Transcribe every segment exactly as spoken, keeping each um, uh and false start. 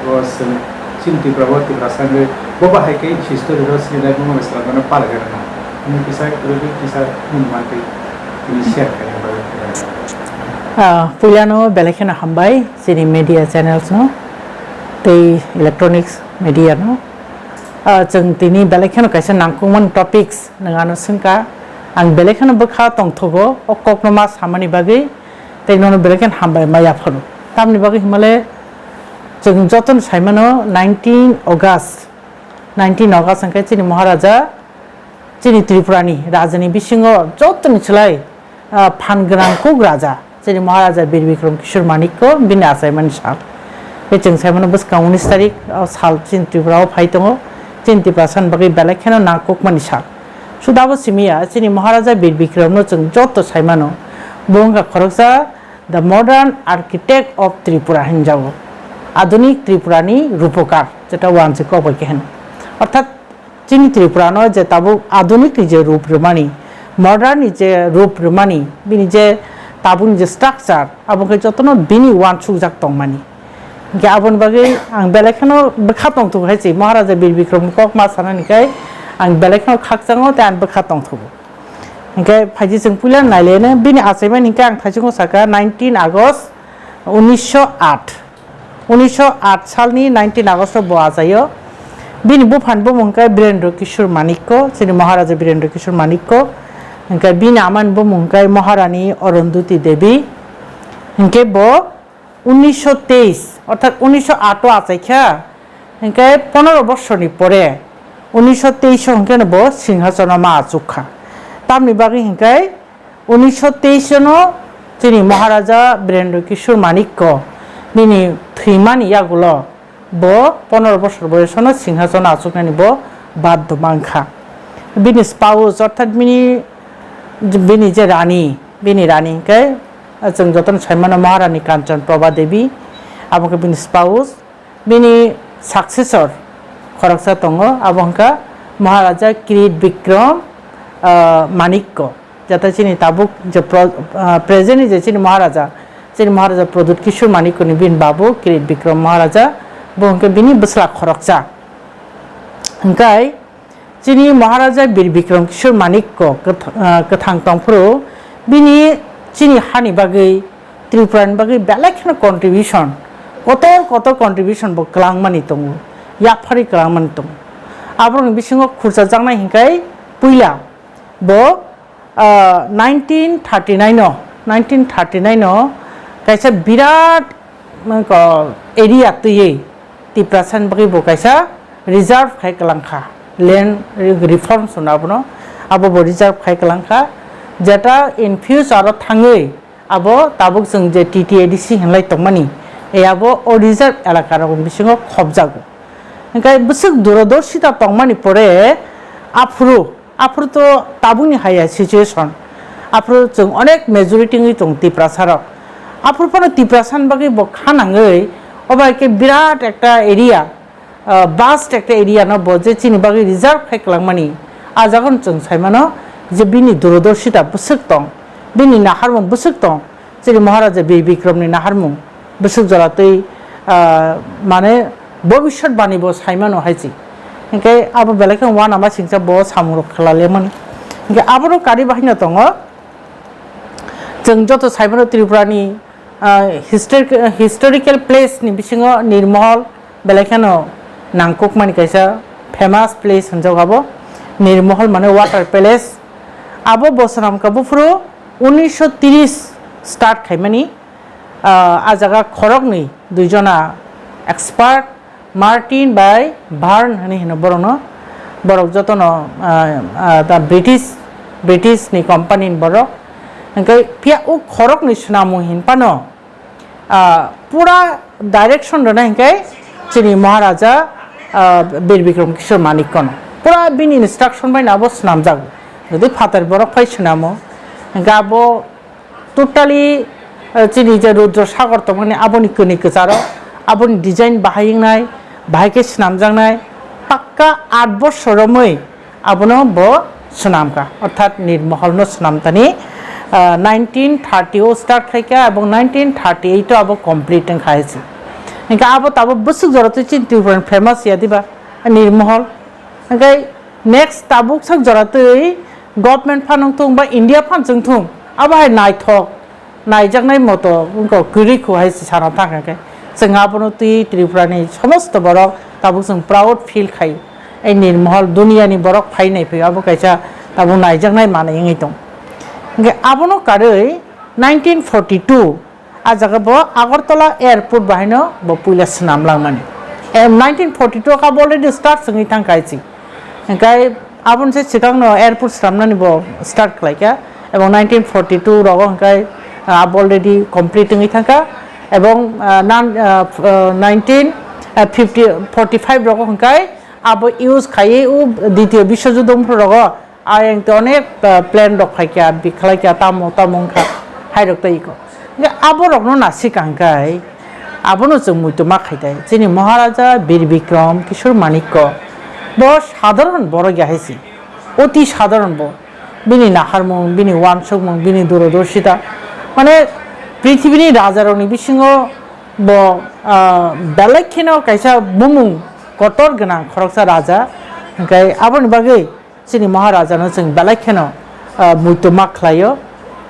Bo chwng chini Tripura o Tiprasa wngwi bo bahai khe history rw sini lai buma bai swlaimano palai rwna. Hwnwi kisa kwrwngwi kisa mung mantwi tini share khaina bagwi khairokha. Ah, puilano belai kheno hambai chini media channels no tei electronics media no. Ah, chwng tini belai kheno kaisa nangkukmani topics nwng ano swngkha. Ang belai kheno bwkha tongthogo o kokno ma samani bagwi tei nono belai kheno hambai ma yaphuru. Tamni bagwi himale chwng jotono saimano nineteen August, nineteen August hwnkhe chini Maharaja chini Tripurani rajani bisingo jotoni slai, ah, phan gwnang kuk raja chini Maharaja Bir Bikram Kishore Manikko bini achaimani sal. Tei chwng saimano bwskang unis tarik o sal chini Tripura o phai tongo, chini Tiprasani bagwi belai kheno nangkukmani sal. Sudabo simiya chini Maharaja Bir Bikramno chwng joto saimano bo wngkha khoroksa the modern architect of Tripura hinjago, adunik Tripurani rupokar, jeta wansi kok bai khe hino. Orthat chini Tripura no je tabuk adunik ni je rup rwmani, modern ni je rup rwmani, bini je tabuk ni je structure, abo khe jotono bini uansukjak tongmani. Hingke aboni bagwi ang belai kheno bwkha tongthok hai se Maharaja Bir Bikram kok ma sanani kai ang belai kheno khakchango tei ang bwkha tongthogo. Hingke phaidi chwng puila nailene bini achaimani hingke ang thaichungo saka nineteen August unisho aat. Unisho aat salni nineteen August bo achaio. Bini buphani bumung khe Birendra Kishore Manikko, chini Maharaja Birendra Kishore Manikko. Hingke bini amani bumung khe Maharani Arundhati Devi. Hingke bo unisho teis, orthat unisho aat o achaikha. Hingke ponoro bosorni pore unisho teis o hingke bo singhasono ma achukha. Tamni bagwi hingke unisho teis no chini Maharaja Birendra Kishore Manikko bini thwimani yagulo bo ponoro bosor boyosono singhasono achuknani bo baddo mankha. Bini spouse orthat bini, bini je rani, bini rani hingke chwng jotono saimano Maharani Kanchan Prabha Devi, abo khe bini spouse. Bini successor khoroksa tongo, abo wngkha Maharaja Kirit Bikram, ah, Manikko. Jata chini tabuk je pro-, ah, present ni je chini Maharaja, chini Maharaja Pradyut Kishore Manikko ni bini babu Kirit Bikram Maharaja, bo hwnkhe bini bwsla khoroksa. Hwnkhe chini Maharaja Bir Bikram Kishore Manikko kwth-, ah, kwthang tongphuru bini chini hani bagwi, Tripura ni bagwi belai kheno contribution, kotor kotor contribution bo kwlangmani tongo, yapharwi kwlangmani tongo. Aborokni bisingo khurchajaknai hinkhai puila bo, ah, nineteen thirty nine o, nineteen thirty nine o kaisa birat, mane ko, area twiwi Tiprasani bagwi bo kaisa reserve khai kwlangkha, land reforms hwnwi abono, abo bo reserve khai kwlangkha, jeta in future o thangwi abo tabuk chwng je T T A D C hinlai tongmani, e abo o reserve elaka rokni bisingo khopjago. Hingkhe bwswk durodorshita tongmani pore aphuru Aphuru to tabukni haya situation. Aphuru chwng onek majority wngwi tong Tiprasa rok. Aphuru phano Tiprasa ni bagwi bo kha nangwi obo hai khe birat ekta area, ah, vast ekta area no bo je chini bagwi reserve khai kwlangmani. Ah jaga no chwng sai mano je bini durodorshita bwswk tong, bini naharmung bwswk tong. Chini Maharaja Bir Bikramni naharmung bwswk jora twi, ah, mane bobiswt bani bo saimano hai se. Hinkhe abo belai khe uanama singcha bo samung rok khlai lemani. Hinkhe aboro kari bahai no tongo. Chwng joto saimano Tripurani, ah, histor-, historical place ni bisingo Nirmahal belai kheno nangkukmani kaisa famous place hwnjago abo. Nirmahal mane water palace. Abo bo swnamkha buphuru unisho tris start khaimani, ah, ah jaga khoroknwi duijona expert Martin bai Byrne hwnwi hino borokno. Borok jotono, ah, ah, da British, British ni company ni borok. Hinkhe phiya o khoroknwi swnamwi hinphano, ah, pura direction rwna hinkhe chini Maharaja, ah, Bir Bikram Kishore Manikko no. Pura bini instruction bai no abo swnamjago. Jodi phatar borok phai swnamo, hinkhe abo totally, ah, chini je Rudra Sagar tongmani aboni kwnwi kwcharo, aboni design bahai wngnai, bahai khe swnamjaknai, pakka aat bosor romwi abono bo swnamkha, orthat Nirmahal no swnamtani, ah, nineteen thirty o start khaikha, ebong nineteen thirty eight o abo complete wngkha hai se. Hingke abo tabuk bwswk jora twi chini Tripura ni famous ya diba, Nirmohol. Hingke next tabuk sak jora twi government phano wng thung ba India phano chwng thung, abo hai naithok, naijaknai moto wngkha kwrwi kho hai se sana thang khe. Chwng abono twi Tripura ni somosto borok tabuk chwng proud feel khai. Ei Nirmohol duniya ni borok phai nai phai abo kaisa tabuk naijaknai manwi wngwi tong. Hingke abono karwi nineteen forty two a jaga bo Agartala airport bahaino bo puila swnam langmani. Em, nineteen forty two kha bo already start swngwi thang kaichi. Hingke aboni se swkangno airport swnamnani bo start khlaikha. Ebong nineteen forty two rogo hingke, ah, abo already complete wngwi thangkha. Ebong, ah, nan-, ah, f-, ah, nineteen fifty, forty five rogo hingke abo use khaiwi o Ditiyo Biswajudh wngphru rogo ayang te onek, ah, plan rok khaikha, bikhlaikha, tamo tamo wngkha, hai rok tei iko. Hingke abo rokno nasika hingke abono chwng muitu ma khai tai. Chini Maharaja Bir Bikram Kishore Manikya bo sadharon borok ya hai se. Oti sadharon bo. Bini naharmung, bini uansukmung, bini durodorshita. Mane prithibini rajarokni bisingo bo, ah, belai kheno kaisa bumung kotor gwnang khoroksa raja. Hingke aboni bagwi chini Maharajano chwng belai kheno, ah, muitu ma khlaio.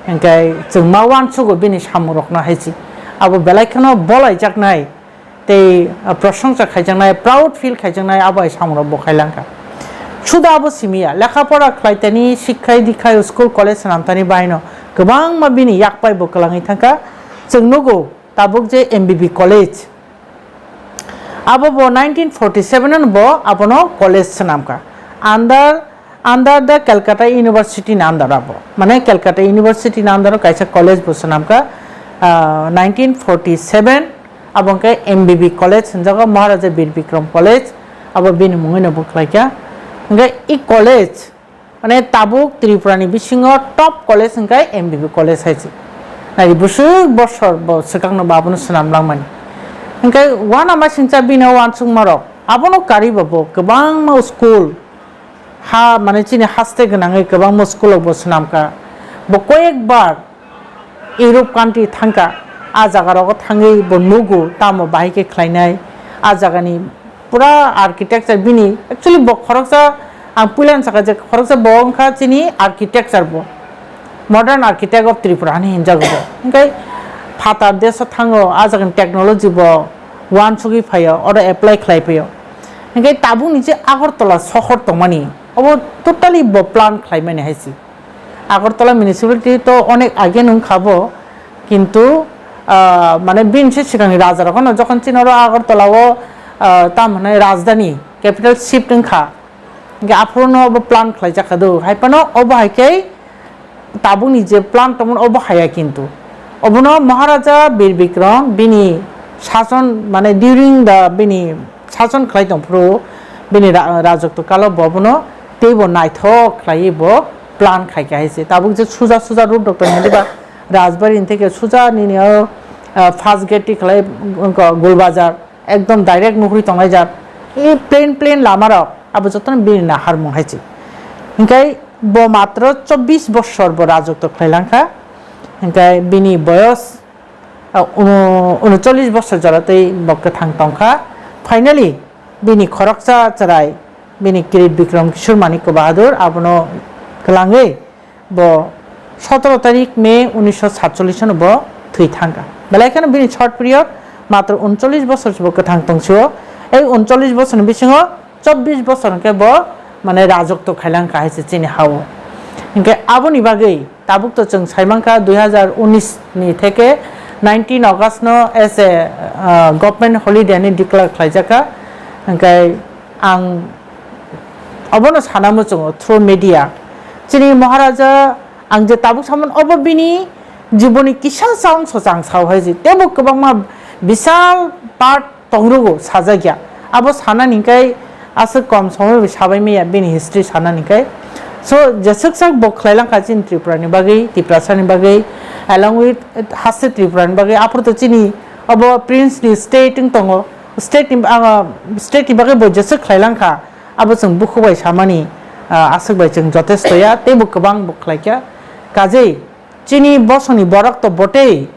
Hingke chwng ma uansugo bini samungrokno hai se. Abo belai kheno bolaijaknai tei, ah, prosongsa khaijaknai, proud feel khaijaknai abo hai samungrok bo khailangkha. Suda abo simi ya, lekha pora khlaitani, sikkhai dikhai, school college swnamtani bahaino kwbangma bini yakpai bo kwlangwi thangkha. Chwng nugo tabuk je M B B college, abo bo nineteen forty seven ano bo abono college swnamkha. Under, under the Calcutta University ni under abo. Mane Calcutta University ni under o kaisa college bo swnamkha, ah, nineteen forty seven, abo hwnkhe M B B college hwnjago, Maharaja Bir Bikram College, abo bini mungwi no bo khlaikha. Hwnkhe i college, mane tabuk Tripura ni bisingo top college hwnkhe M B B college hai se. Nai bwswk bosor bo swkang no bo abono swnam langmani. Hwnkhe uanama singcha bini uansukma rok, abono karwi bo bo kwbangma school, ha, mane chini haste gwnangwi kwbangma school rok bo swnamkha. Bo koyek bar Europe country thangkha, a jaga rogo thangwi bo nugo tamo bahai khe khlainai, a jagani pura architecture bini, actually bo khoroksa, ang puilano sakha je khoroksa bo wngkha chini architecture bo, modern architect of Tripura hinwi hinjago bo. Hwnkhe phatar deso thango, a jagani technology bo uansugwi phaio, oro apply khlai phaio. Hwnkhe tabukni je Agartala sohor tongmani, obo totally bo plan khlaimani hai se. Agartala municipality to onek age nung khabo, kintu, ah, mane bini se sikangni raja rok no jokhon chini oro Agartala o, ah, tam hwnai rajdhani, capital shift wngkha, hingke aphuru no obo plan khlai jakha do, hai phano obo hai khe tabukni je plan tongmani obo haya kintu. Obono Maharaja Bir Bikram bini sason mane during the bini sason khlai tongphuru bini ra-, rajotw kalo bo bono teibo naithok khlaiwi bo plan khaikha hai se. Tabuk je suja suja route rok tongmani ba Rajbari ni theke suja nini o, ah, first gate ti khlai wngkha Gulbazar, ekdom direct nuhuri tongnai jak. E plain plain lama rok abo jotono bini naharmung hai se. Hingkai bo matro chobbish bosor bo rajotw khlai langkha. Hingkai bini boyos ah, unu-, unochollish bosor jora tei bo kwthang tongkha. Finally, bini khoroksa chwrai, bini Kirit Bikram Kishore Manikya Bahadur, abono kwlangwi bo sotoro tarik May unisho satchollish no bo thwi thangkha. Belai kheno bini short period, matro unochollish bosor se bo kwthang tongsio. Ei unochollish bosorni bisingo chobbish bosor hwnkhe bo, mane, rajotw khailangkha hai se chini ha-o. Hwnkhe aboni bagwi tabuk to chwng saimankha dui hazar unis ni theke nineteen August no as a, ah, government holiday ni declare khlaijakha. Hwnkhe ang obono sana muchungo through media. Chini Maharaja ang je tabuk samani obo bini jiboni kisa sa ongso chang sao hai se. Tebo kwbangma bisal part tongrugo sajak ya. Abo sanani hingkai aswk kom somoi bai sabai maya bini history sanani hingkai. So, jeswk sak bo khlai langkha chini Tripura ni bagwi, Tiprasa ni bagwi, along with haste Tripura ni bagwi, aphuru to chini obo Prince ni state wng tongo. State ni, ah, state ni bagwi bo jeswk khlai langkha, abo chwng bukhuk bai samani, ah, aswk bai chwng jotesto ya, tei bo kwbang bo khlai kha. Kajei, chini bosongni borok to botei,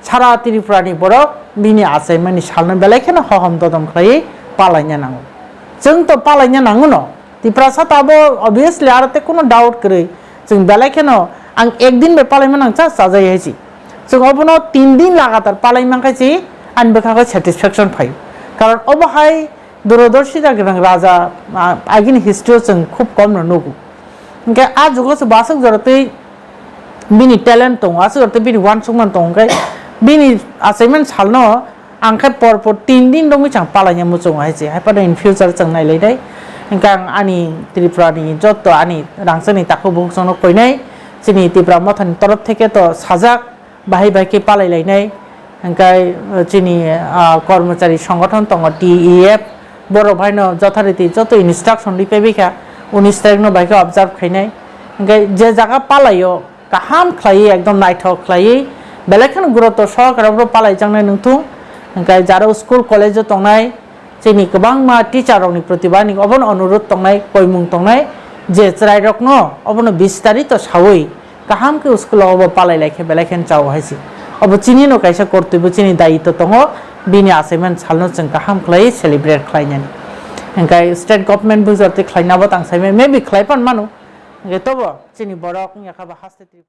Sara Tripura ni borok bini achaimani salno belai kheno hohom dodom khlaiwi palaina nango. Chwng to palaina nango no. Tiprasa to abo obviously aro tei kuno doubt kwrwi. Chwng belai kheno ang ek din bai palaima nang cha chajai hai si. Chwng obono tin din lagatar palai man khai si ani bwkha khe satisfaction phaio. Karon obo hai Durodorshi da gwnang raja, ah, agini history o chwng khub kom no nugo. Hwnkhe ah jugo se bo aswk jora twi bini talent tongo, aswk jora twi bini uansukmani tongo, hwnkhe bini achaimani salno ang khe por por tin din romwi chang palaina muchungo hai se, hai phano in future chwng nai lai dai. Hwnkhe ang ani Tripura ni joto ani rangchakni takhuk bukhuk chwngno koinai chini Tipra Mothani torof theke to sajak, bahai bai khe palai lainai. Hwnkhe, uh, chini, uh, kormochari songothon tongo, T E F, borok baino jothariti joto instruction rwi paibai kha, unis tarikno bai khe observe khainai. Hwnkhe je jaga palaio, kaham khlaiwi, ekdom naithok khlaiwi, belai kheno guroto sohokare boro palaijaknai nungthung. Hwnkhe jaro school college-o tongnai, chini kwbangma teacher rokni proti bo ani obono onurudh tongnai, koimung tongnai, je chwrairokno obono bistarito saui kaham khe school o obo palai lai khe belai kheno chao hai se. Obo chini no kaisa kortoi bo chini dayitto tongo, bini achaimani salno chwng kaham khlai celebrate khlainani. Hwnkhe state government bo jora twi khlaina bo tang sai maybe khlai pan mano. Hwnkhe tobo chini borok wngya kha bo haste Tripura.